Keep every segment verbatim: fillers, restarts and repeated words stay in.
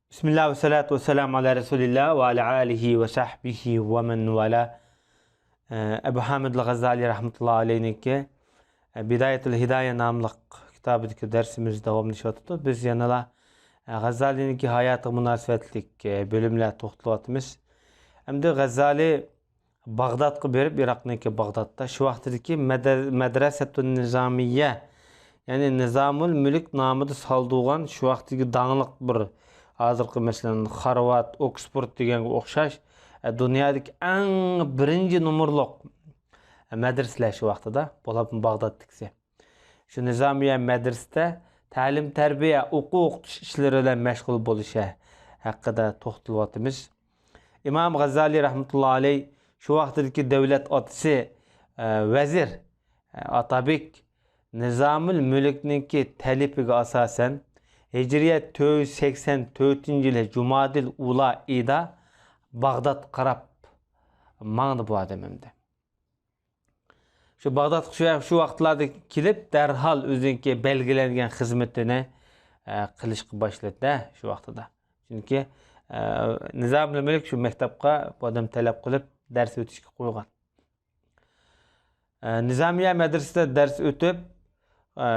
بىسمىللا ۋەسسالاتۇ ۋەسسالامۇ ئالا رەسۇلىللا ۋە ئالا ئالىھى ۋە سەھبىھى ۋە مەن ۋالا. ئەبۇ ھامىد غەززالى رەھمەتۇللا ئەلەيھنىڭكى بىدايەتۇل ھىدايە ناملىق كىتابىدىكى دەرسىمىز داۋاملىشىۋاتىدۇ. بىز يەنىلا غەززالىنىڭكى ھاياتىغا مۇناسىۋەتلىك بۆلۈملەر توختىلىۋاتىمىز. ئەمدى غەززالى باغدادقا بېرىپ، ئىراقنىڭكى باغدادتا شۇ ۋاقتىدىكى مەدە-، مەدرەسەتۇن نىزامىيە، يەنى نىزامۇل مۈلۈك نامىدا سالدۇرغان شۇ ۋاقتىدىكى داڭلىق بىر، ھازىرقى مەسىلەن خارۋارد، ئوكسفورد دېگەنگە ئوخشاش، ئە، دۇنيادىكى ئەڭ بىرىنچى نومۇرلۇق مەدرىسىلەر شۇ ۋاقتىدا، بولۇپمۇ باغدادتىكىسى. شۇ نىزامىيە مەدرىسىدە تەلىم-تەربىيە، ئوقۇ-ئوقۇتۇش ئىشلىرى بىلەن مەشغۇل بولۇشى ھەققىدە توختىلىۋاتىمىز. ئىمام غەززالى رەھمەتۇللا ئەلەيھ شۇ ۋاقتىدىكى دۆلەت ئاتىسى، ئە، ۋەزىر، ئە، ئاتابېك نىزامۇل مۈلۈكنىڭكى تەلىپىگە ئاساسەن، ھىجرىيە تۆت يۈز سەكسەن تۆتىنچى يىلى جۇمادىل ئۇلا ئېيىدا باغدادقا قاراپ ماڭدى بۇ ئادەم ئەمدى. شۇ باغدادقا شۇ، شۇ ۋاقىتلاردا كېلىپ، دەرھال ئۆزىنىڭكى بەلگىلەنگەن خىزمىتىنى، ئە، قىلىشقا باشلىدى شۇ ۋاقتىدا. چۈنكى، ئە، نىزامۇل مۈلۈك شۇ مەكتەپكە بۇ ئادەم تەلەپ قىلىپ، دەرس ئۆتۈشكە قويغان. ئە، نىزامىيە مەدرىسىدە دەرس ئۆتۈپ، ئە،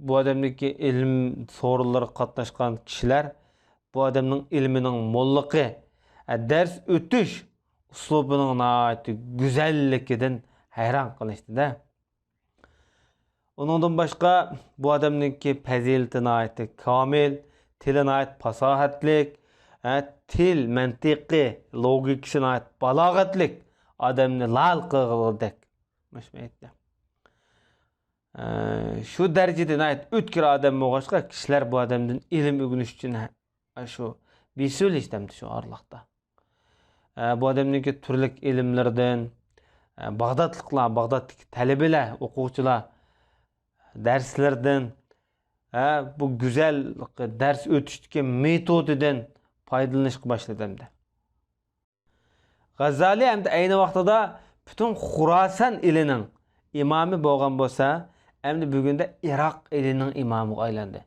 بۇ ئادەمدىكى ئىلىم سورۇنلىرىغا قاتناشقان كىشىلەر بۇ ئادەمنىڭ ئىلمىنىڭ موللۇقى، ئە، دەرس ئۆتۈش ئۇسلۇبىنىڭ ناھايىتى گۈزەللىكىدىن ھەيران قېلىشتى-دە. ئۇنىڭدىن باشقا، بۇ ئادەمنىڭكى پەزىلىتى ناھايىتى كامىل، تىلى ناھايىتى پاساھەتلىك، ھە، تىل مەنتىقى، لوگىكىسى ناھايىتى بالاغەتلىك ئادەمنى لال قىلغۇدەك. مۇشۇ ئېيتتى. ئە، شۇ دەرىجىدە ناھايىتى ئۆتكۈر ئادەم بولغاچقا، كىشىلەر بۇ ئادەمدىن ئىلىم ئۆگىنىش ئۈچۈن ھە-، شۇ بېسىۋېلىشتى ئەمدى شۇ ئارىلىقتا. ئە، بۇ ئادەمنىڭكى تۈرلۈك ئىلىملىرىدىن، ئە، باغدادلىقلار، باغدادتىكى تەلىبىلەر، ئوقۇغۇچىلار دەرسلىرىدىن، ئە، بۇ گۈزەل دەرس ئۆتۈشتىكى مېتودىدىن پايدىلىنىشقا باشلىدى ئەمدى. غەززالى ئەمدى ئەينى ۋاقتىدا پۈتۈن خۇراسان ئېلىنىڭ ئىمامى بولغان بولسا، ئەمدى بۈگۈندە ئىراق ئېلىنىڭ ئىمامىغا ئايلاندى.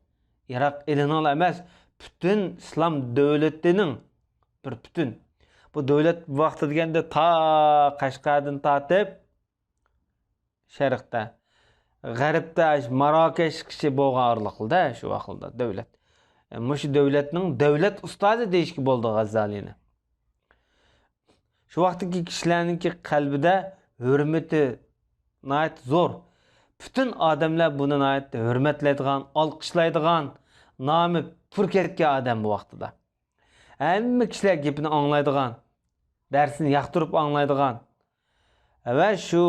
ئىراق ئېلىنىڭلا ئەمەس، پۈتۈن ئىسلام دۆلىتىنىڭ بىر پۈتۈن. بۇ دۆلەت ۋاقتى دېگەندە تا قەشقەردىن تارتىپ شەرقتە، غەربتە ماراكەشكىچە بولغان ئارىلىقتا شۇ ۋاقىتتا دۆلەت. مۇشۇ دۆلەتنىڭ دۆلەت ئۇستازى دېيىشكە بولىدۇ غەززالىنى. شۇ ۋاقىتتىكى كىشىلەرنىڭكى قەلبىدە ھۆرمىتى ناھايىتى زور. پۈتۈن ئادەملەر بۇنى ناھايىتى ھۆرمەتلەيدىغان، ئالقىشلايدىغان، نامى پۈر كەتكەن ئادەم بۇ ۋاقتىدا. ھەممە كىشىلەر گېپىنى ئاڭلايدىغان، دەرسنى ياقتۇرۇپ ئاڭلايدىغان ۋە شۇ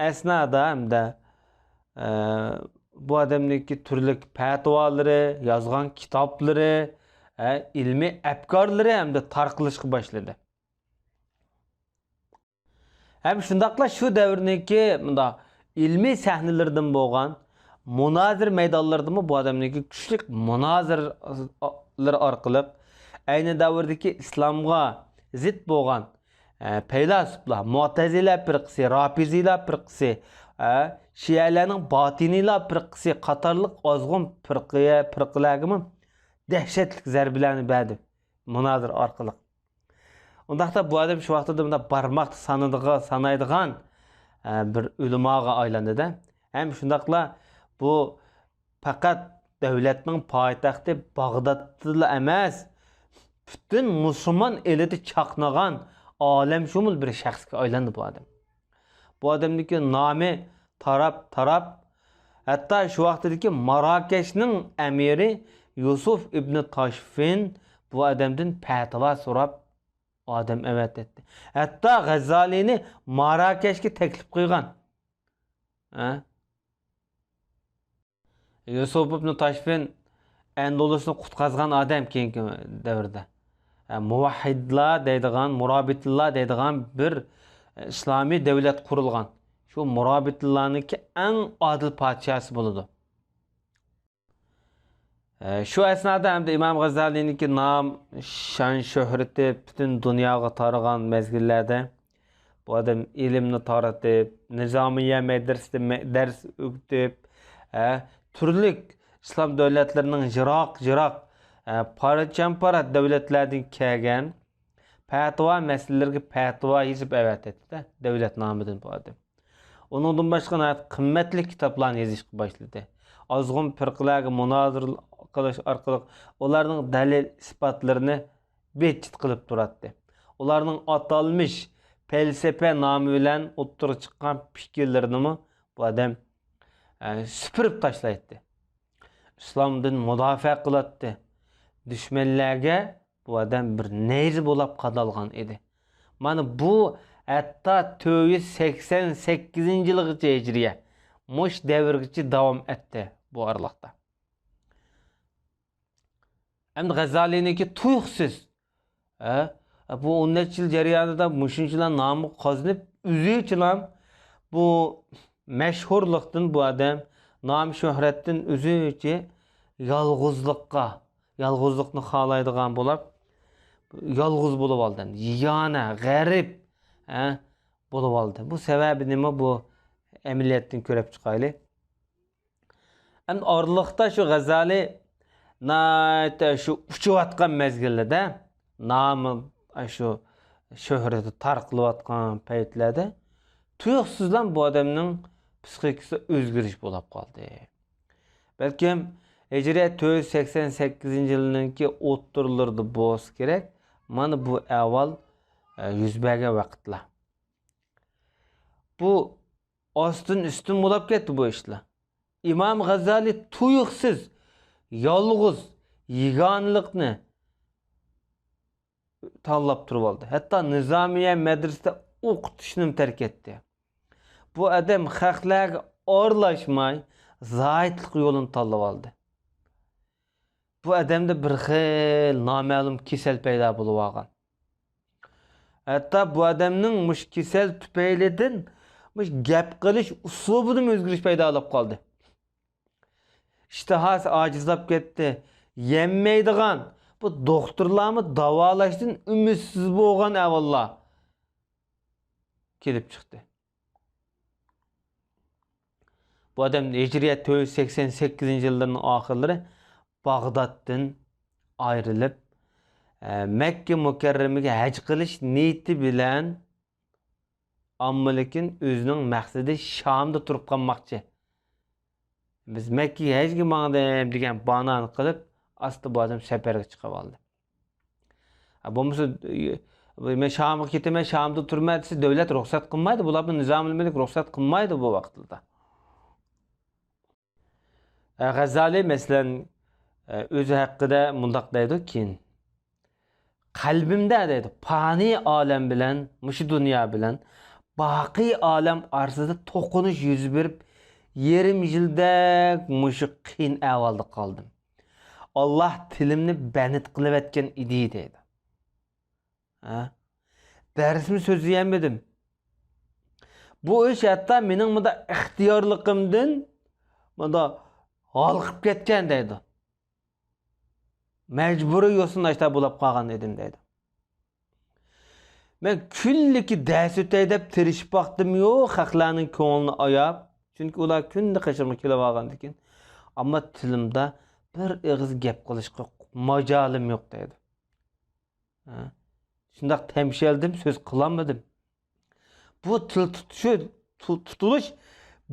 ئەسنادا ھەمدە، ئە، بۇ ئادەمنىڭكى تۈرلۈك پەتىۋالىرى، يازغان كىتابلىرى، ئە، ئىلمىي ئەپكارلىرى ھەمدە تارقىلىشقا باشلىدى. ھەم شۇنداقلا شۇ دەۋرنىڭكى مۇنداق ئىلمىي سەھنىلىرىدىن بولغان مۇنازىرە مەيدانلىرىدىمۇ بۇ ئادەمنىڭكى كۈچلۈك مۇنازىرىلىرى ئارقىلىق ئەينى دەۋردىكى ئىسلامغا زىت بولغان، ئە، پەيلاسوپلار، مۇئتەزىلە پىرقىسى، رافىزىيلار پىرقىسى، ئە، شىئەلەرنىڭ باتىنىيلار پىرقىسى قاتارلىق ئازغۇن پىرقە-، پىرقىلەرگىمۇ دەھشەتلىك زەربىلەرنى بەردى مۇنازىرە ئارقىلىق. ئۇنداقتا بۇ ئادەم شۇ ۋاقتىدا مۇنداق بارماقتا سانىدىغا-، سانايدىغان، ئە، بىر ئۆلىماغا ئايلاندى-دە. ھەم شۇنداقلا بۇ پەقەت دۆلەتنىڭ پايتەختى باغدادتىلا ئەمەس، پۈتۈن مۇسۇلمان ئېلىدا چاقنىغان ئالەمشۇمۇل بىر شەخسكە ئايلاندى بۇ ئادەم. بۇ ئادەمنىڭكى نامى تاراپ-تاراپ، ھەتتا شۇ ۋاقتىدىكى ماراكەشنىڭ ئەمىرى يۈسۈف ئىبنى تاشفىن بۇ ئادەمدىن پەتىۋا سوراپ ئادەم ئەۋەتەتتى. ھەتتا غەززالىنى ماراكەشكە تەكلىپ قىلغان. ھە؟ يۈسۈف ئىبنى تاشفىن ئەندۇلۇسنى قۇتقازغان ئادەم كېيىنكى دەۋردە. ئە، مۇۋەھھىدلار دەيدىغان، مۇرابىتىللار دەيدىغان بىر، ئە، ئىسلامىي دۆلەت قۇرۇلغان. شۇ مۇرابىتىللارنىڭكى ئەڭ ئادىل پادىشاھسى بولىدۇ. ئە، شۇ ئەسنادا ھەمدە ئىمام غەززالىنىڭكى نام، شان، شۆھرىتى پۈتۈن دۇنياغا تارىغان مەزگىللەردە، بۇ ئادەم ئىلىمنى تارىتىپ، نىزامىيە مەدرىسىدە مە-، دەرس ئۆگىتىپ، ھە، تۈرلۈك ئىسلام دۆلەتلىرىنىڭ يىراق-يىراق، ئە، پارچەمپارات دۆلەتلەردىن كەلگەن پەتىۋا مەسىلىلىرىگە پەتىۋا يېزىپ ئەۋەتەتتى-دە، دۆلەت نامىدىن بۇ ئادەم. ئۇنىڭدىن باشقا ناھايىتى قىممەتلىك كىتابلارنى يېزىشقا باشلىدى. ئازغۇن پىرقىلەرگە مۇنازىرە قىلىش ئارقىلىق ئۇلارنىڭ دەلىل-ئىسپاتلىرىنى بىتچىت قىلىپ تۇراتتى. ئۇلارنىڭ ئاتالمىش پەلسەپە نامى بىلەن ئوتتۇرىغا چىققان پىكىرلىرىنىمۇ بۇ ئادەم، ئە، سۈپۈرۈپ تاشلايتتى. ئىسلامدىن مۇداپىئە قىلاتتى. دۈشمەنلەرگە بۇ ئادەم بىر نەيزە بولاپ قادالغان ئىدى. مانا بۇ ھەتتا تۆت يۈز سەكسەن سەككىزىنچى يىلغىچە ھىجرىيە مۇشۇ دەۋرگىچە داۋام ئەتتى بۇ ئارىلىقتا. ئەمدى غەززالىنىڭكى تۇيۇقسىز، ھە، بۇ ئون نەچچە يىل جەريانىدا مۇشۇنچىلا نامى قازىنىپ، ئۆزىچىلا بۇ مەشھۇرلۇقتىن بۇ ئادەم نام شۆھرەتتىن ئۆزىچە يالغۇزلۇققا، يالغۇزلۇقنى خالايدىغان بولۇپ، يالغۇز بولۇپ ئالدى. يېگانە، غەرىب، ھە، بولۇپ ئالدى. بۇ سەۋەبى نېمە؟ بۇ ئەمەلىيەتتىن كۆرۈپ چىقايلى. ئەمدى ئارىلىقتا شۇ غەززالى ناھايىتى شۇ ئۇچۇۋاتقان مەزگىلىدە، نامى شۇ شۆھرىتى تارقىلىۋاتقان پەيتلەردە تۇيۇقسىزلا بۇ ئادەمنىڭ پسىخىكىسىدا ئۆزگىرىش بولۇپ قالدى. بەلكىم ھىجرىيە تۆت يۈز سەكسەن سەككىزىنچى يىلنىڭكى ئوتتۇرىلىرىدا بولسا كېرەك، مانا بۇ ئەھۋال، ئە، يۈز بەرگەن ۋاقىتلار. بۇ ئاستىن ئۈستۈن بولاپ كەتتى بۇ ئىشلار. ئىمام غەززالى تۇيۇقسىز يالغۇز يېگانىلىقنى تاللاپ تۇرۇۋالدى. ھەتتا نىزامىيە مەدرىسىدە ئوقۇتۇشنىمۇ تەرك ئەتتى. بۇ ئادەم خەقلەرگە ئارىلاشماي، زاھىتلىق يولىنى تاللىۋالدى. بۇ ئادەمدە بىر خىل نامەلۇم كېسەل پەيدا بولۇۋالغان. ھەتتا بۇ ئادەمنىڭ مۇشۇ كېسەل تۈپەيلىدىن مۇشۇ گەپ قىلىش ئۇسلۇبىدىمۇ ئۆزگىرىش پەيدا بولۇپ قالدى. ئىشتىھاسى ئاجىزلاپ كەتتى. يەممەيدىغان، بۇ دوختۇرلارمۇ داۋالاشتىن ئۈمىدسىز بولغان ئەھۋاللار كېلىپ چىقتى. بۇ ئادەم ھىجرىيە تۆت يۈز سەكسەن سەككىزىنچى يىللىرىنىڭ ئاخىرلىرى باغدادتىن ئايرىلىپ، ئە، مەككە مۇكەررەمىگە ھەج قىلىش نىيىتى بىلەن، ئەمما لېكىن ئۆزىنىڭ مەقسىتى شامدا تۇرۇپ قالماقچى. بىز مەككىگە ھەجگە ماڭدىم دېگەن بانانى قىلىپ، ئاستا بۇ ئادەم سەپەرگە چىقىۋالدى. ھە، بولمىسا، مەن شامغا كېتىمەن، شامدا تۇرىمەن دېسە، دۆلەت رۇخسەت قىلمايدۇ. بۇلار بۇ نىزامۇل مەلىك رۇخسەت قىلمايدۇ بۇ ۋاقىتلاردا. ھە، غەززالى، مەسىلەن، ئۆزى ھەققىدە مۇنداق دەيدۇ كېيىن. قەلبىمدە دەيدۇ، پانىي ئالەم بىلەن مۇشۇ دۇنيا بىلەن باقىي ئالەم ئارىسىدا توقۇنۇش يۈز بېرىپ، يېرىم يىلدەك مۇشۇ قىيىن ئەھۋالدا قالدىم. ئاللاھ تىلىمنى بەند قىلىۋەتكەن ئىدى دەيدۇ. ھە؟ دەرسمۇ سۆزلىيەلمىدىم. بۇ ئىش ھەتتا مېنىڭ مۇنداق ئىختىيارلىقىمدىن مۇنداق ھالقىپ كەتكەن دەيدۇ. مەجبۇرىي يوسۇن ئاشتا بولاپ قالغان ئىدىم دەيدۇ. مەن كۈنلۈكى دەرس ئۆتەي دەپ تىرىشىپ باقتىممۇ، خەقلەرنىڭ كۆڭلىنى ئاياپ، چۈنكى ئۇلار كۈندە قېشىمغا كېلىۋالغاندىكىن، ئەمما تىلىمدا بىر ئېغىز گەپ قىلىشقا ماجالىم يوق دەيدۇ. ھە؟ شۇنداق تەمشەلدىم، سۆز قىلالمىدىم. بۇ تىل تۇتۇشى، تۇ-، تۇتۇلۇش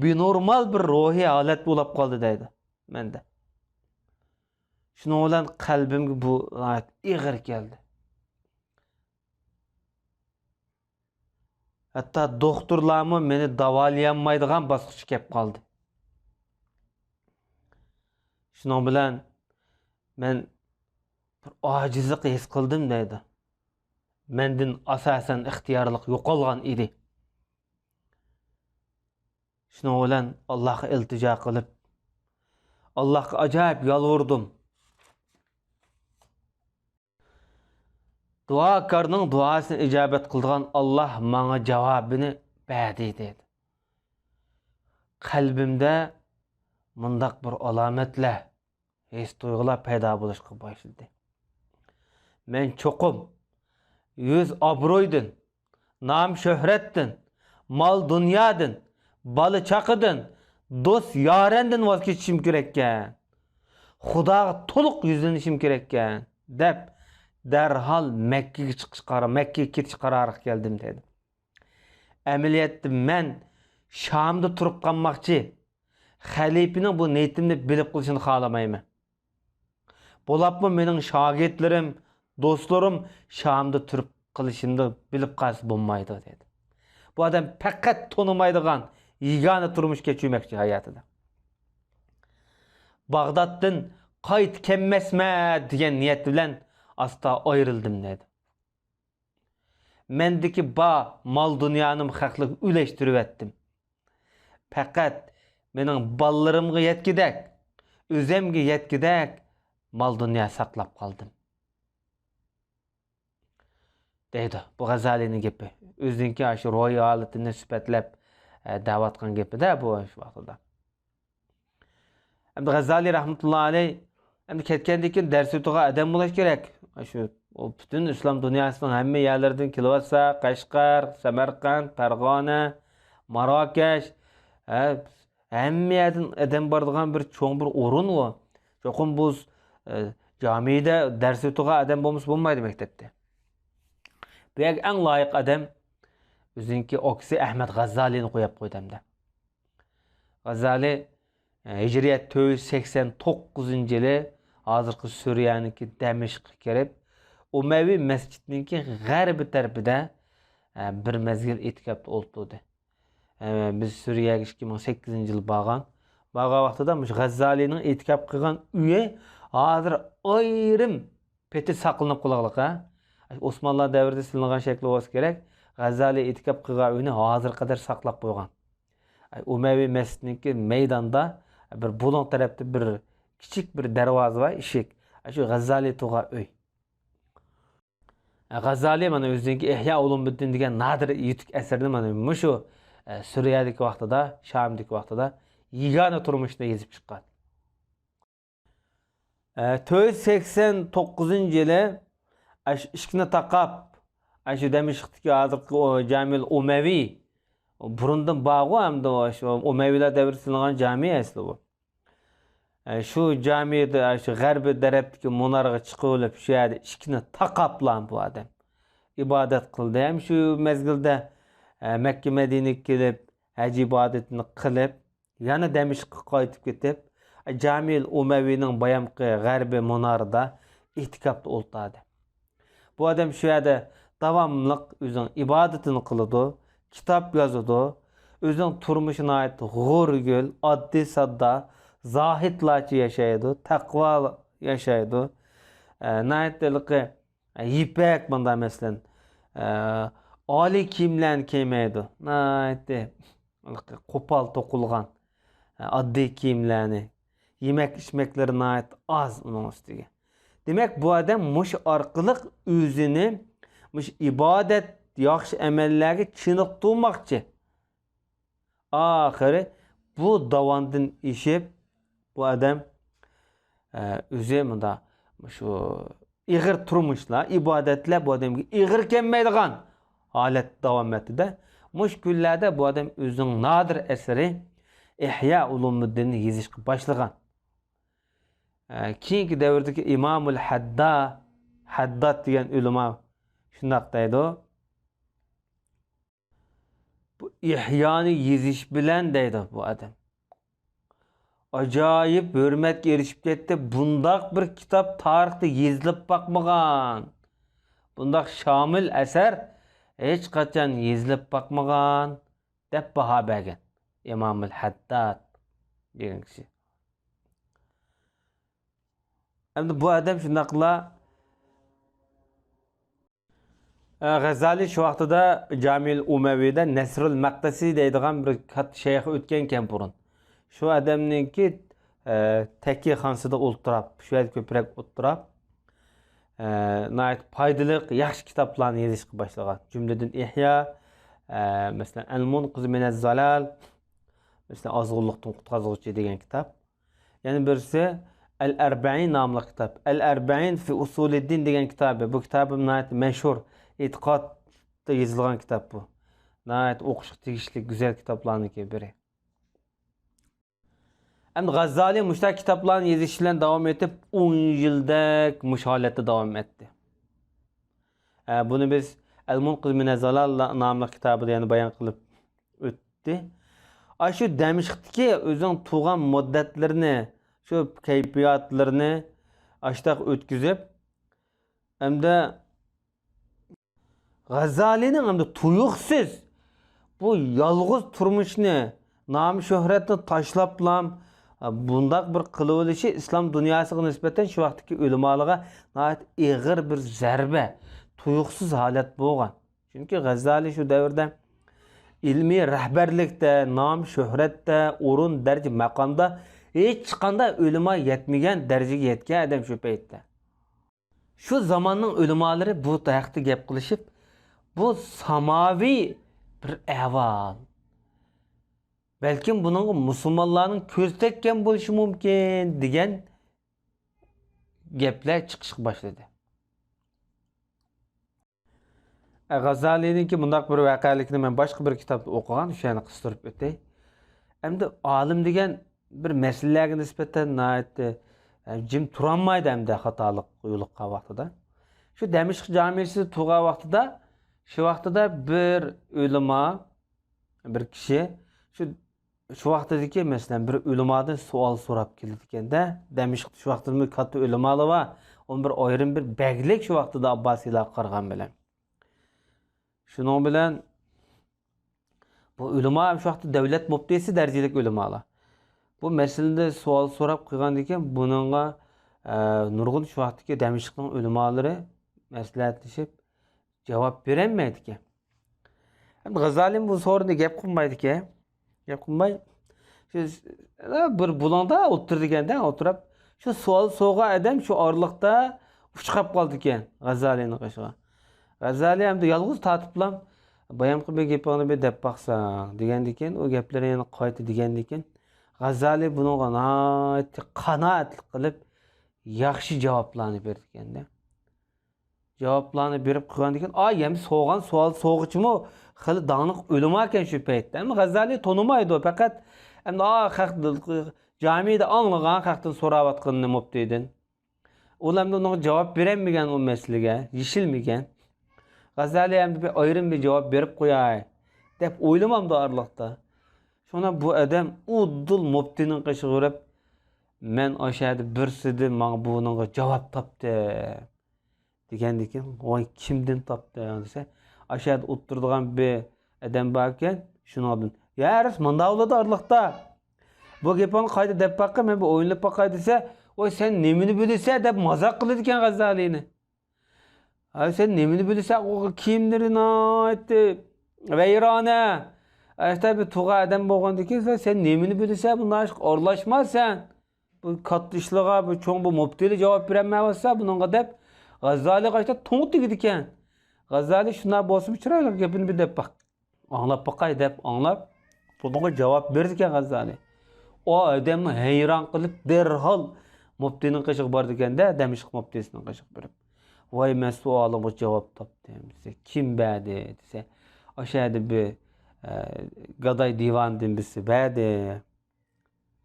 بىنورمال بىر روھىي ھالەت بولاپ قالدى دەيدۇ مەندە. شۇنىڭ بىلەن قەلبىمگە بۇ ناھايىتى ئېغىر كەلدى. ھەتتا دوختۇرلارمۇ مېنى داۋالىيالمايدىغان باسقۇچقا كەپ قالدى. شۇنىڭ بىلەن مەن بىر ئاجىزلىق ھېس قىلدىم دەيدۇ. مەندىن ئاساسەن ئىختىيارلىق يوقالغان ئىدى. شۇنىڭ بىلەن ئاللاھقا ئىلتىجا قىلىپ، ئاللاھقا ئاجايىپ يالۋۇردۇم. دۇئاكارنىڭ دۇئاسىنى ئىجابەت قىلىدىغان ئاللاھ ماڭا جاۋابىنى بەردى دەيدۇ. قەلبىمدە مۇنداق بىر ئالامەتلەر، ھېس-تۇيغۇلار پەيدا بولۇشقا باشلىدى. مەن چوقۇم يۈز ئابرويدىن، نام-شۆھرەتتىن، مال-دۇنيادىن، بالا-چاقىدىن، دوست-يارەندىن ۋاز كېچىشىم كېرەككەن. خۇداغا تولۇق يۈزلىنىشىم كېرەككەن، دەپ، دەرھال مەككىگە چىقىش قارا-، مەككىگە كېتىش قارارىغا كەلدىم، دېدى. ئەمەلىيەتتە مەن شامدا تۇرۇپ قالماقچى. خەلىپىنىڭ بۇ نىيىتىمنى بىلىپ قېلىشىنى خالىمايمەن. بولۇپمۇ مېنىڭ شاگىرتلىرىم، دوستلىرىم شامدا تۇرۇپ قېلىشىمنى بىلىپ قالسا بولمايدۇ، دېدى. بۇ ئادەم پەقەت تونۇمايدىغان يېگانە تۇرمۇش كەچۈرمەكچى ھاياتىدا. باغدادتىن قايتا كەلمەسمەن دېگەن نىيەت بىلەن ئاستا ئايرىلدىم، دېدى. مەندىكى بار مال-دۇنيانىمۇ خەقلەرگە ئۈلەشتۈرۈۋەتتىم. پەقەت مېنىڭ بالىلىرىمغا يەتكۈدەك، ئۆزۈمگە يەتكۈدەك مال-دۇنيا ساقلاپ قالدىم. دەيدۇ. بۇ غەززالىنىڭ گېپى. ئۆزىنىڭكى ئاشۇ روھىي ھالىتىنى سۈپەتلەپ، ئە، دەۋاتقان گېپىدە بۇ شۇ ۋاقتىدا. ئەمدى غەززالى رەھمەتۇللا ئەلەي، ئەمدى كەتكەندىن كېيىن دەرس ئۆتىدىغان ئادەم بولۇش كېرەك. شۇ، ئۇ پۈتۈن ئىسلام دۇنياسىنىڭ ھەممە يەرلىرىدىن كېلىۋاتسا، قەشقەر، سەمەرقەنت، پەرغانە، ماراكەش، ھە، ھەممە يەردىن ئادەم بارىدىغان بىر چوڭ بىر ئورۇن ئۇ. چوقۇم بۇ، ئە، جامىدە دەرس ئۆتىدىغان ئادەم بولمىسا بولمايدۇ مەكتەپتە. بۇ يەرگە ئەڭ لايىق ئادەم ئۆزىنىڭكى ئاكىسى ئەھمەد غەززالىنى قويۇپ قويدى ئەمدى. غەززالى، ئە، ھىجرىيەت تۆت يۈز سەكسەن توققۇزىنچى يىلى ھازىرقى سۈرىيەنىڭكى دەمىشققە كىرىپ، ئۇمەۋى مەسچىتىنىڭكى غەربىي تەرىپىدە، ئە، بىر مەزگىل ئېتىكاپتا ئولتۇردى. ئە، بىز سۈرىيەگە ئىككى مىڭ سەككىزىنچى يىلى بارغان. بارغان ۋاقتىدا مۇشۇ غەززالىنىڭ ئېتىكاپ قىلغان ئۆيى ھازىر ئايرىم پېتى ساقلىنىپ قالغانلىق، ھە؟ ئوسمانلار دەۋرىدە سېلىنغان شەكلى بولسا كېرەك، غەززالى ئېتىكاپ قىلغان ئۆينى ھازىرغا قەدەر ساقلاپ قويغان. ئۇمەۋى مەسچىتىنىڭكى مەيداندا بىر بۇلۇڭ تەرەپتە بىر كىچىك بىر دەرۋازا بار، ئىشىك. شۇ غەززالى تۇرغان ئۆي. غەززالى مانا ئۆزىنىڭكى ئىھيا ئۇلۇمۇددىن دېگەن نادىر يېتىك ئەسىرىنى مانا مۇشۇ، ئە، سۈرىيەدىكى ۋاقتىدا، شامدىكى ۋاقتىدا يېگانە تۇرمۇشتا يېزىپ چىققان. ئە، تۆت يۈز سەكسەن توققۇزىنچى يىلى ئاشۇ ئىشىكنى تاقاپ، ئاشۇ دەمىشقتىكى ھازىرقى ئۇ جامىل ئۇمەۋى، بۇرۇندىن بارغۇ ئەمدى ئۇ، شۇ ئۇمەۋىلەر دەۋرىدە سېلىنغان جامى ئەسلى بۇ. ئە، شۇ جامىدە، ئە، شۇ غەربىي تەرەپتىكى مۇنارغا چىقىۋېلىپ، شۇ يەردە ئىشىكنى تاقاپلا بۇ ئادەم ئىبادەت قىلدى. ھەم شۇ مەزگىلدە، ئە، مەككە مەدىنىگە كېلىپ، ھەج ئىبادىتىنى قىلىپ، يەنە دەمىشققە قايتىپ كېتىپ، جامىل ئۇمەۋىنىڭ بايامقى غەربىي مۇنارىدا ئېتىكاپتا ئولتۇردى. بۇ ئادەم شۇ يەردە داۋاملىق ئۆزىنىڭ ئىبادىتىنى قىلىدۇ، كىتاب يازىدۇ، ئۆزىنىڭ تۇرمۇشى ناھايىتى غورىگىل، ئاددىي-ساددا، زاھىدلارچە ياشايدۇ، تەقۋا ياشايدۇ. ئە، ناھايىتى ھېلىقى يىپەك، مۇنداق مەسىلەن، ئە، ئالىي كىيىملەرنى كىيمەيدۇ. ناھايىتى قوپال توقۇلغان، ئە، ئاددىي كىيىملەرنى، يېمەك ئىچمەكلىرى ناھايىتى ئاز ئۇنىڭ ئۈستىگە. دېمەك، بۇ ئادەم مۇشۇ ئارقىلىق ئۆزىنى مۇشۇ ئىبادەت، ياخشى ئەمەللەرگە چېنىقتۇرماقچى. ئاخىرى بۇ داۋاندىن ئېشىپ، بۇ ئادەم، ئە، ئۆزى مۇنداق، شۇ ئېغىر تۇرمۇشلار، ئىبادەتلەر بۇ ئادەمگە ئېغىر كەلمەيدىغان ھالەت داۋام ئەتتىدە، مۇشۇ كۈنلەردە بۇ ئادەم ئۆزىنىڭ نادىر ئەسىرى ئىھيا ئۇلۇمۇددىننى يېزىشقا باشلىغان. ئە، كېيىنكى دەۋردىكى ئىمامۇل ھەددا، ھەدداد دېگەن ئۆلىما شۇنداق دەيدۇ. بۇ ئىھيانى يېزىش بىلەن دەيدۇ بۇ ئادەم. ئاجايىپ ھۆرمەتكە ئېرىشىپ كەتتى. بۇنداق بىر كىتاب تارىختا يېزىلىپ باقمىغان. بۇنداق شامىل ئەسەر ھېچقاچان يېزىلىپ باقمىغان، دەپ باھا بەرگەن ئىمامۇل ھەدداد دېگەن كىشى. ئەمدى بۇ ئادەم شۇنداقلا، ئە، غەززالى شۇ ۋاقتىدا جامىل ئۇمەۋىدە نەسرۇل مەقدىسى دەيدىغان بىر كاتتا شەيخ ئۆتكەنكەن بۇرۇن. شۇ ئادەمنىڭكى، ئە، تەككىخانىسىدا ئولتۇراپ، شۇ يەردە كۆپرەك ئولتۇراپ، ئە، ناھايىتى پايدىلىق، ياخشى كىتابلارنى يېزىشقا باشلىغان. جۈملىدىن ئىھيا، ئە، مەسىلەن، ئەل مۇنقىز مىنەز زالال، مەسىلەن، ئازغۇنلۇقتىن قۇتقۇزغۇچى دېگەن كىتاب. يەنە بىرسى ئەل ئەربەئىن ناملىق كىتاب. ئەل ئەربەئىن فى ئۇسۇلىددىن دېگەن كىتابى. بۇ كىتابىم ناھايىتى مەشھۇر، ئېتىقادتا يېزىلغان كىتاب بۇ. ناھايىتى ئوقۇشقا تېگىشلىك گۈزەل كىتابلارنىڭكى بىرى. ئەمدى غەززالى مۇشۇنداق كىتابلارنى يېزىش بىلەن داۋام ئېتىپ، ئون يىلدەك مۇشۇ ھالەتتە داۋام ئەتتى. ئە، بۇنى بىز ئەل-مۇنقىز مىنەز زالال ناملىق كىتابىدا يەنە بايان قىلىپ ئۆتتى. ئاشۇ دەمىشقتىكى ئۆزىنىڭ تۇرغان مۇددەتلىرىنى، شۇ كەيپىياتلىرىنى ئاشتاق ئۆتكۈزۈپ، ئەمدى غەززالىنىڭ ئەمدى تۇيۇقسىز بۇ يالغۇز تۇرمۇشنى، نام-شۆھرەتنى تاشلاپلام، بۇنداق بىر قىلىۋېلىشى ئىسلام دۇنياسىغا نىسبەتەن شۇ ۋاقىتتىكى ئۆلىمالارغا ناھايىتى ئېغىر بىر زەربە، تۇيۇقسىز ھالەت بولغان. چۈنكى غەززالى شۇ دەۋردە ئىلمىي رەھبەرلىكتە، نام-شۆھرەتتە، ئورۇن، دەرىجە، مەقامدا ھېچقانداق ئۆلىما يەتمىگەن دەرىجىگە يەتكەن ئادەم شۇ پەيتتە. شۇ زاماننىڭ ئۆلىمالىرى بۇ ھەقتە گەپ قىلىشىپ، بۇ ساماۋى بىر ئەھۋال. بەلكىم بۇنىڭغا مۇسۇلمانلارنىڭ كۆزى تەگكەن بولۇشى مۇمكىن، دېگەن گەپلەر چىقىشقا باشلىدى. غازالىنىڭكى مۇنداق بىر ۋەقەلىكنى مەن باشقا بىر كىتابتا ئوقۇغان، شۇ يەرنى قىستۇرۇپ ئۆتەي. ئەمدى ئالىم دېگەن بىر مەسىلىلەرگە نىسبەتەن ناھايىتى، ئە، جىم تۇرالمايدۇ ئەمدى خاتالىق يولۇققان ۋاقتىدا. شۇ دەمىشق جامىسىدا تۇرغان ۋاقتىدا، شۇ ۋاقتىدا بىر ئۆلىما، بىر كىشى شۇ، شۇ ۋاقتىدىكى، مەسىلەن، بىر ئۆلىمادىن سوئال سوراپ كېلىدىكەن-دە، دەمىشقتا شۇ ۋاقتىدىمۇ كاتتا ئۆلىمالار بار، ئۇنىڭ بىر ئايرىم بىر بەگلىك شۇ ۋاقتىدا ئابباسىيلارغا قارىغان بىلەن. شۇنىڭ بىلەن بۇ ئۆلىما شۇ ۋاقىتتا دەۋلەت مۇپتىسى دەرىجىلىك ئۆلىمالار. بۇ مەسىلىدە سوئال سوراپ قويغاندىكىن، بۇنىڭغا، ئە، نۇرغۇن شۇ ۋاقىتتىكى دەمىشقنىڭ ئۆلىمالىرى مەسلىھەتلىشىپ جاۋاب بېرەلمەيدىكەن. ئەمدى غازالى بۇ سورۇندا گەپ قىلمايدىكەن. گەپ قىلماي، شۇ، بىر بۇلۇڭدا ئولتۇرىدىكەن-دە، ئولتۇرۇپ، شۇ سوئال سورىغان ئادەم شۇ ئارىلىقتا ئۇچراپ قالىدىكەن غازالىنىڭ قېشىغا. غازالى ئەمدى يالغۇز تارتىپلا، «بايامقى بىر گېپىڭنى بىر دەپ باقساڭ» دېگەندىكىن، ئۇ گەپلىرىنى يەنە قايتا دېگەندىكىن، غازالى بۇنىڭغا ناھايىتى قانائەتلىك قىلىپ، ياخشى جاۋابلارنى بېرىدىكەن-دە. جاۋابلارنى بېرىپ قويغاندىكىن، ئا، يەنە سورىغان سوئال سورىغۇچىمۇ خېلى داڭلىق ئۆلىما ئىكەن شۇ پەيتتە. ئەمما غازالى تونۇمايدۇ، پەقەت ئەمدى، ئا، خەق، جامىدا ئاڭلىغان خەقتىن سوراۋاتقىنىنى مۇپتىدىن. ئۇلار ئەمدى ئۇنىڭغا جاۋاب بېرەلمىگەن ئۇ مەسىلىگە، يېشىلمىگەن. غازالى ئەمدى بىر ئايرىم بىر جاۋاب بېرىپ قوياي دەپ ئويلىمامدۇ ئارىلىقتا. شۇڭا بۇ ئادەم ئۇدۇل مۇپتىنىڭ قېشىغا بېرىپ، «مەن ئاشۇ يەردە بىرسىدىن ماڭا بۇنىڭغا جاۋاب تاپتىم» دېگەندىكىن، «ۋاي، كىمدىن تاپتىڭ؟» دېسە، «ئاشۇ يەردە ئولتۇرىدىغان بىر ئادەم باركەن، شۇنىڭدىن.» «يا، راست، مانداق بولىدۇ ئارىلىقتا. بۇ گېپىڭنى قايتا دەپ باققىن، مەن بىر ئويلىنىپ باقاي» دېسە، «ۋاي، سەن نېمىنى بىلىسەن؟» دەپ مازاق قىلىدىكەن غازالىنى. «ھە، سەن نېمىنى بىلىسەن؟ ئۇ كىيىملىرى ناھايىتى ۋەيرانە. ئەشتا بىر تۇغا ئادەم بولغاندىكىن، سەن، سەن نېمىنى بىلىسەن؟ بۇنداق ئىشقا ئارىلاشما سەن. بۇ كاتتا ئىشلارغا بۇ چوڭ بۇ مۇپتىلى جاۋاب بېرەلمەيۋاتسا بۇنىڭغا» دەپ، غازالىغا ئاشتا توڭ تېگىدىكەن. غازالى شۇنداق بولسىمۇ چىرايلىق گېپىنى بىر دەپ باق. «ئاڭلاپ باقاي» دەپ ئاڭلاپ، بۇنىڭغا جاۋاب بېرىدىكەن غازالى. ئۇ ئادەممۇ ھەيران قېلىپ، دەرھال مۇپتىنىڭ قېشىغا بارىدىكەن-دە، دەمىشق مۇپتىسىنىڭ قېشىغا بېرىپ، «ۋاي، مەن سوئالىمغا جاۋاب تاپتىم» دېسە، «كىم بەردى؟» دېسە، «ئاشۇ يەردە بىر، ئە، گاداي دىۋانىدىن بىرسى بەردى»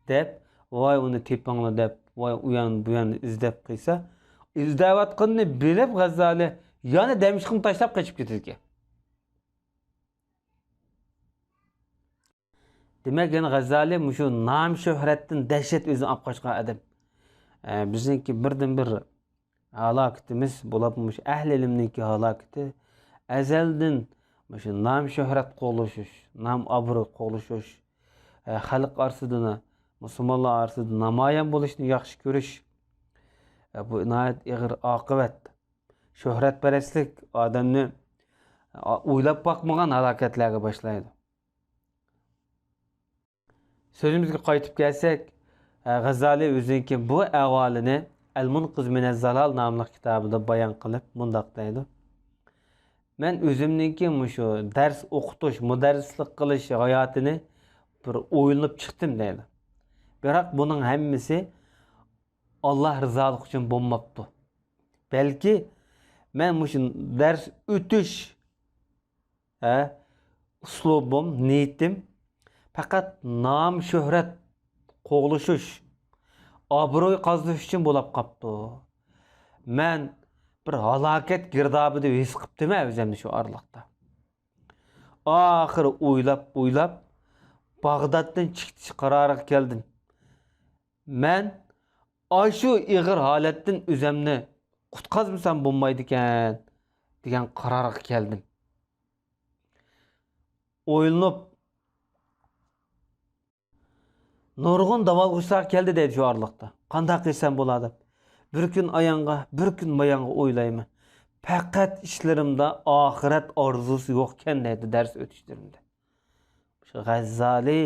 دەپ، «ۋاي، ئۇنى تېپىڭلار» دەپ، ۋاي، ئۇيان بۇيان ئىزدەپ قىلسا، ئىزدەۋاتقىنىنى بىلىپ غازالى يەنە دەمىشقنى تاشلاپ قېچىپ كېتىدىكەن. دېمەك، يەنە غازالى مۇشۇ نام-شۆھرەتتىن دەھشەت ئۆزىنى ئاپ قاچقان ئادەم. ئە، بىزنىڭكى بىردىنبىر ھالاكىتىمىز، بولۇپمۇ مۇشۇ ئەھلى ئىلىمنىڭكى ھالاكىتى، ئەزەلدىن مۇشۇ نام-شۆھرەت قوغلىشىش، نام-ئابرۇي قوغلىشىش، ئە، خەلق ئارىسىدا، مۇسۇلمانلار ئارىسىدا نامايان بولۇشنى ياخشى كۆرۈش، ئە، بۇ ناھايىتى ئېغىر ئاقىۋەت. شۆھرەتپەرەسلىك ئادەمنى، ئا، ئويلاپ باقمىغان ھالاكەتلەرگە باشلايدۇ. سۆزىمىزگە قايتىپ كەلسەك، غازالى ئۆزىنىڭكى بۇ ئەھۋالىنى ئەل-مۇنقىز مىنەز زالال ناملىق كىتابىدا بايان قىلىپ مۇنداق دەيدۇ: «مەن ئۆزۈمنىڭكى مۇشۇ دەرس ئوقۇتۇش، مۇدەررىسلىك قىلىش ھاياتىنى بىر ئويلىنىپ چىقتىم» دەيدۇ. بىراق بۇنىڭ ھەممىسى ئاللا رىزالىقى ئۈچۈن بولماپتۇ. بەلكى مەن مۇشۇ دەرس ئۆتۈش، ھە، ئۇسلۇبۇم، نىيىتىم پەقەت نام-شۆھرەت قوغلىشىش، ئابرۇي قازىنىش ئۈچۈن بولاپ قاپتۇ. مەن بىر ھالاكەت گىردابىدا ھېس قىپتىمەن ئۆزۈمنى شۇ ئارىلىقتا. ئاخىرى ئويلاپ، ئويلاپ، باغدادتىن چىقىش قارارىغا كەلدىم. مەن ئاشۇ ئېغىر ھالەتتىن ئۆزۈمنى قۇتقازمىسام بولمايدىكەن، دېگەن قارارغا كەلدىم. ئويلىنىپ، نۇرغۇن داۋالغۇشلار كەلدى دەيدۇ شۇ ئارىلىقتا. قانداق قىلسام بولا دەپ. بىر كۈن ئاياڭغا، بىر كۈن ماياڭغا ئويلايمەن. پەقەت ئىچلىرىمدا ئاخىرەت ئارزۇسى يوقكەن دەيدۇ دەرس ئۆتۈشلىرىمدە. شۇ غەززالى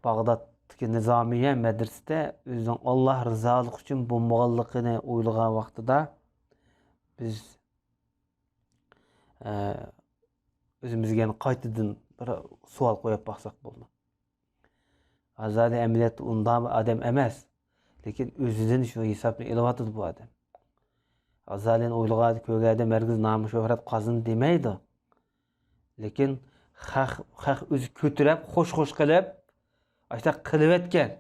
باغدادتىكى نىزامىيە مەدرىسىدە ئۆزىنىڭ ئاللا رىزالىقى ئۈچۈن بولمىغانلىقىنى ئويلىغان ۋاقتىدا بىز ئە، ئۆزىمىزگە يەنە قايتىدىن بىر سوئال قويۇپ باقساق بولىدۇ. غازالى ئەمەلىيەتتە ئۇنداق بىر ئادەم ئەمەس. لېكىن ئۆزىدىن شۇ ھېسابنى ئېلىۋاتىدۇ بۇ ئادەم. غازالىنى ئويلىغاندا كۆرگەندە ھەرگىز نام شۆھرەت قازىنىدۇ دېمەيدۇ. لېكىن خەق، خەق ئۆزى كۆتۈرۈپ، خوش-خوش قىلىپ، ئاشۇنداق قىلىۋەتكەن.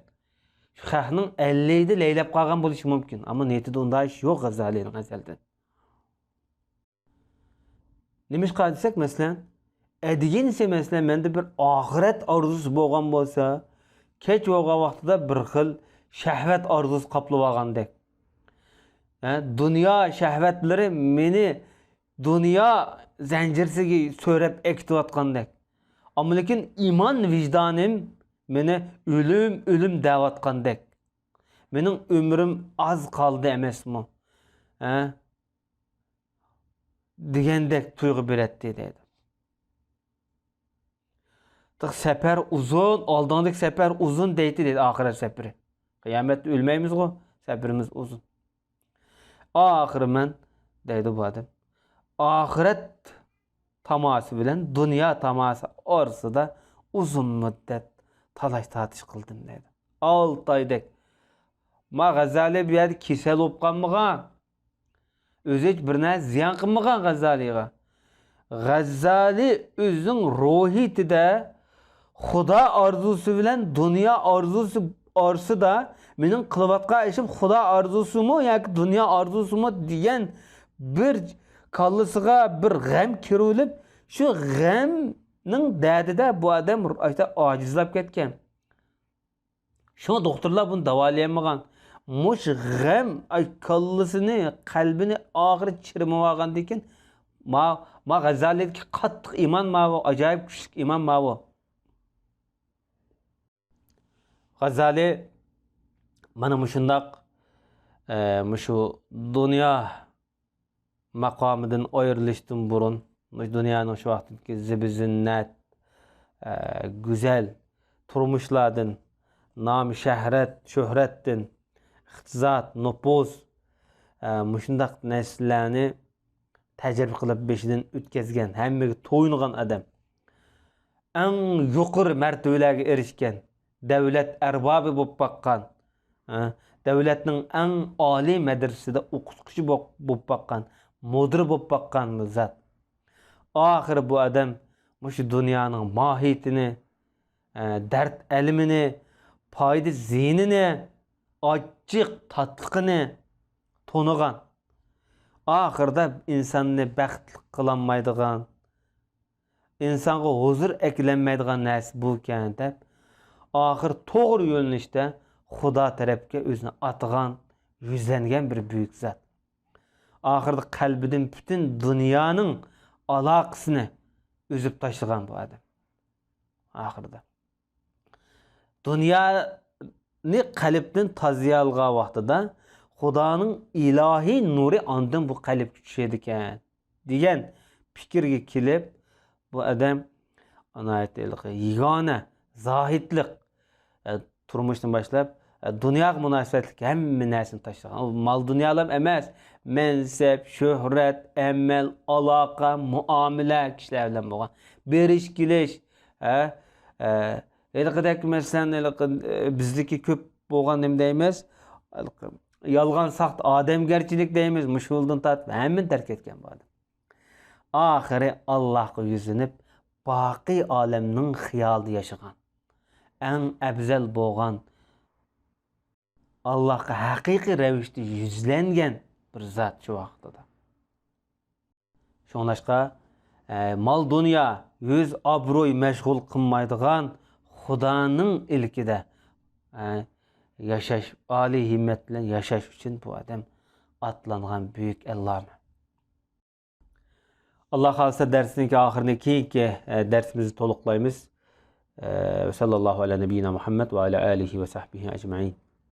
شۇ خەقنىڭ ئەللىيىدە لەيلەپ قالغان بولۇشى مۇمكىن. ئەمما نىيىتىدە ئۇنداق ئىش يوق غازالىنىڭ ئەزەلدىن. نېمىشقا دېسەك، مەسىلەن، ئەدىگىنىسى، مەسىلەن، مەندە بىر ئاخىرەت ئارزۇسى بولغان بولسا، كەچ بولغان ۋاقتىدا بىر خىل شەھۋەت ئارزۇسى قاپلىۋالغاندەك. ھە، دۇنيا شەھۋەتلىرى مېنى دۇنيا زەنجىرسىگە سۆرەپ ئەكېتىۋاتقاندەك. ئەمما لېكىن ئىمان ۋىجدانىم مېنى ئۆلۈم، ئۆلۈم دەۋاتقاندەك. مېنىڭ ئۆمرۈم ئاز قالدى ئەمەسمۇ؟ ھە؟ دېگەندەك تۇيغۇ بېرەتتى دەيدۇ. تېخى سەپەر ئۇزۇن، ئالدىڭدىكى سەپەر ئۇزۇن دەيتتى دەيدۇ، ئاخىرەت سەپىرى. قىيامەتتە ئۆلمەيمىزغۇ، سەپىرىمىز ئۇزۇن. ئاخىرى مەن، دەيدۇ بۇ ئادەم، ئاخىرەت تاماسى بىلەن دۇنيا تاماسى ئارىسىدا ئۇزۇن مۇددەت تالاش-تارتىش قىلدىم دەيدۇ. ئالتە ئايدەك. ما غەززالى بۇ يەردە كېسەل بولۇپ قالمىغان. ئۆزى ھېچ بىر نەرسە زىيان قىلمىغان غەززالىغا. غەززالى ئۆزىنىڭ روھىيىتىدە خۇدا ئارزۇسى بىلەن دۇنيا ئارزۇسى ئارىسىدا مېنىڭ قىلىۋاتقان ئىشىم خۇدا ئارزۇسىمۇ ياكى دۇنيا ئارزۇسىمۇ دېگەن بىر كاللىسىغا بىر غەم كىرىۋېلىپ، شۇ غەمنىڭ دەردىدە بۇ ئادەم ئاجىزلاپ كەتكەن. شۇڭا دوختۇرلار بۇنى داۋالىيالمىغان. مۇشۇ غەم، ئاي، كاللىسىنى، قەلبىنى ئاخىرى چىرمىۋالغاندىن كېيىن، ما، ما غەززالىدىكى قاتتىق ئىمان ماۋۇ، ئاجايىپ كۈچلۈك ئىمان ماۋۇ. غەززالى مانا مۇشۇنداق، ئە، مۇشۇ دۇنيا ماقامىدىن ئايرىلىشتىن بۇرۇن، مۇشۇ دۇنيانىڭ شۇ ۋاقىتتىكى زىبۇ-زىننەت، ئە، گۈزەل تۇرمۇشلاردىن، نام-شەھرەت، شۆھرەتتىن، ئىقتىساد، نوپۇز، ئە، مۇشۇنداق نەرسىلەرنى تەجرىبە قىلىپ بېشىدىن ئۆتكۈزگەن، ھەممىگە تويۇنغان ئادەم. ئەڭ يۇقىرى مەرتىۋىلەرگە ئېرىشكەن، دەۋلەت ئەربابى بولۇپ باققان، ھە، دەۋلەتنىڭ ئەڭ ئالىي مەدرىسىسىدە ئوقۇتقۇچى بولۇپ، بولۇپ باققان، مۇدىر بولۇپ باققان بىر زات. ئاخىرى بۇ ئادەم مۇشۇ دۇنيانىڭ ماھىيىتىنى، ھە، دەرد ئەلىمىنى، پايدا زىيىنىنى، ئاچچىق تاتلىقىنى تونۇغان. ئاخىرىدا ئىنساننى بەختلىك قىلالمايدىغان، ئىنسانغا ھۇزۇر ئەكېلەلمەيدىغان نەرسە بۇكەن دەپ، ئاخىر توغرا يۆنىلىشتە خۇدا تەرەپكە ئۆزىنى ئاتىغان، يۈزلەنگەن بىر بۈيۈك زات. ئاخىرىدا قەلبىدىن پۈتۈن دۇنيانىڭ ئالاقىسىنى ئۈزۈپ تاشلىغان بۇ ئادەم. ئاخىرىدا. دۇنيانى قەلبتىن تازىيالىغان ۋاقتىدا خۇدانىڭ ئىلاھىي نۇرى ئاندىن بۇ قەلبكە چۈشىدىكەن، دېگەن پىكىرگە كېلىپ، بۇ ئادەم ناھايىتى ھېلىقى يېگانە، زاھىدلىق، ئە، تۇرمۇشتىن باشلاپ، ئە، دۇنياغا مۇناسىۋەتلىك ھەممە نەرسىنى تاشلىغان. ئۇ مال-دۇنيالام ئەمەس، مەنسەپ، شۆھرەت، ئەمەل، ئالاقە، مۇئامىلە، كىشىلەر بىلەن بولغان بېرىش-كېلىش، ھە، ئە، ھېلىقىدەك، مەسىلەن، ھېلىقى، ئە، بىزدىكى كۆپ بولغان نېمە دەيمىز؟ ھېلىقى يالغان، ساختا، ئادەمگەرچىلىك دەيمىز، مۇشۇ يولدىن تارتىپ ھەممىنى تەرك ئەتكەن بۇ ئادەم. ئاخىرى ئاللاھقا يۈزلىنىپ، باقىي ئالەمنىڭ خىيالىدا ياشىغان. ئەڭ ئەۋزەل بولغان، ئاللاھقا ھەقىقىي رەۋىشتە يۈزلەنگەن بىر زات شۇ ۋاقتىدا. شۇڭلاشقا، ئە، مال-دۇنيا، يۈز-ئابرۇي مەشغۇل قىلمايدىغان خۇدانىڭ ئىلكىدە، ئە، ياشاش، ئالىي ھىممەت بىلەن ياشاش ئۈچۈن بۇ ئادەم ئاتلانغان بۈيۈك ئەللامە. ئاللا خالىسا دەرسنىڭكى ئاخىرىنى كېيىنكى، ئە، دەرسىمىزدە تولۇقلايمىز. ئە، سەللەللاھۇ ئەلە نەبىييىنا مۇھەممەد ۋە ئەلە ئالىھى ۋە سەھبىھى ئەجمەئىن.